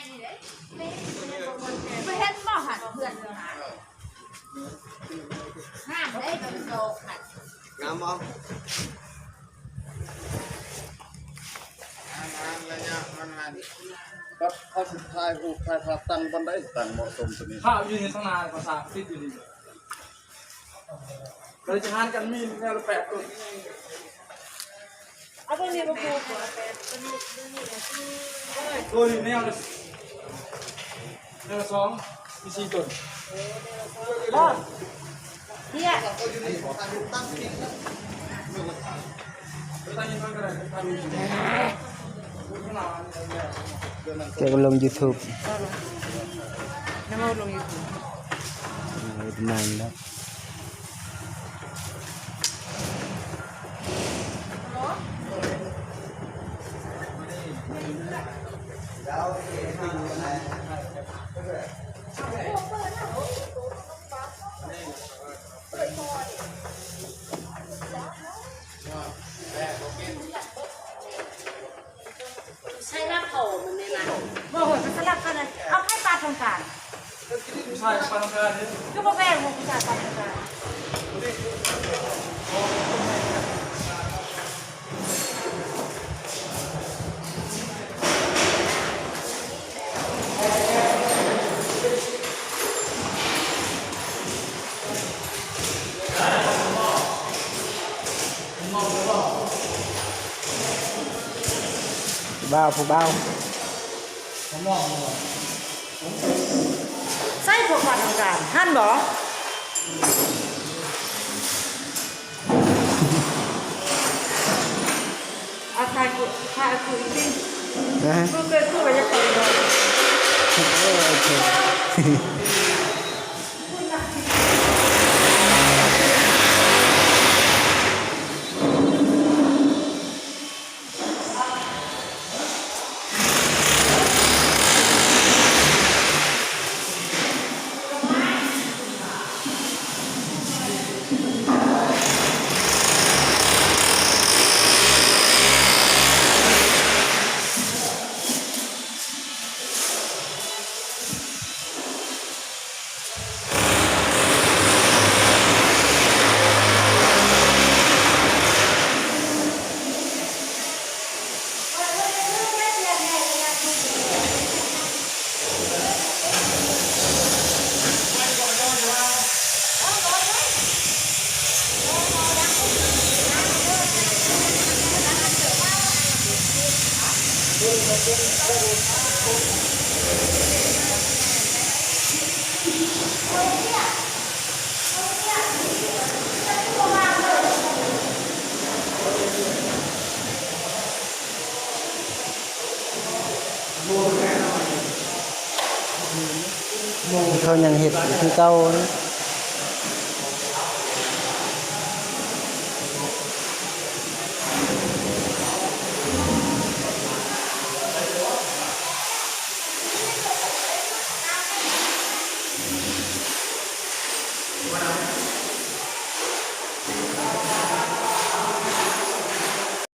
ໄປເຫັນບໍ່ຫັ້ນເພື່ອນເຮົາຫັ້ນ ງາມເດ້ ເປັນດອກຫັ້ນ ງາມບໍ່? ງາມໆ ໄລຍະມັນຫັ້ນ ບັດເຮົາຊິຖ່າຍຮູບຖ່າຍພາບ ຕັ້ງບ່ອນໃດ ຕັ້ງເໝາະສົມຕົວນີ້? ພາບຢູ່ນີ້ ທາງໜ້າພາສາຕິດຢູ່ນີ້. ເລີຍຈະຫານກັນມີແນວລະແປດຕົ້ນ ເອົາເບິ່ງນີ້ບໍ່ປູກ ໂຕນີ້ແນວລະ ແນວລະສອງ ມີສີ່ຕົ້ນ ບໍ່ ເນຍ ແກກໍລົງຢູທູບ ເອົາລະ ຍັງເອົາລົງຢູທູບ ເອີ ນານແລ້ວ. ໃສ່ລາບເຂົ້າມັນແມ່ນນະ ບໍ່ ມັນສະຫຼັບກັນນະ ເອົາໃຜປາດທາງການ ຜູ້ຊາຍປາດທາງການເດ້ ຄືບໍ່ແບ່ງຜູ້ຊາຍປາດທາງການ. ຜູ້ບ່າວ ຜູ້ບ່າວ ໃສ່ພວກມັນທຳການ ຫັ້ນບໍ່? ອາ ຖ່າຍກູ ຖ່າຍກູອີກທີ ນະ ກູເກີນກູກໍຢາກໄປເນາະ ໂອເຄ. ເຂົາຍັງເຮັດຢູ່ຄືເກົ່າ.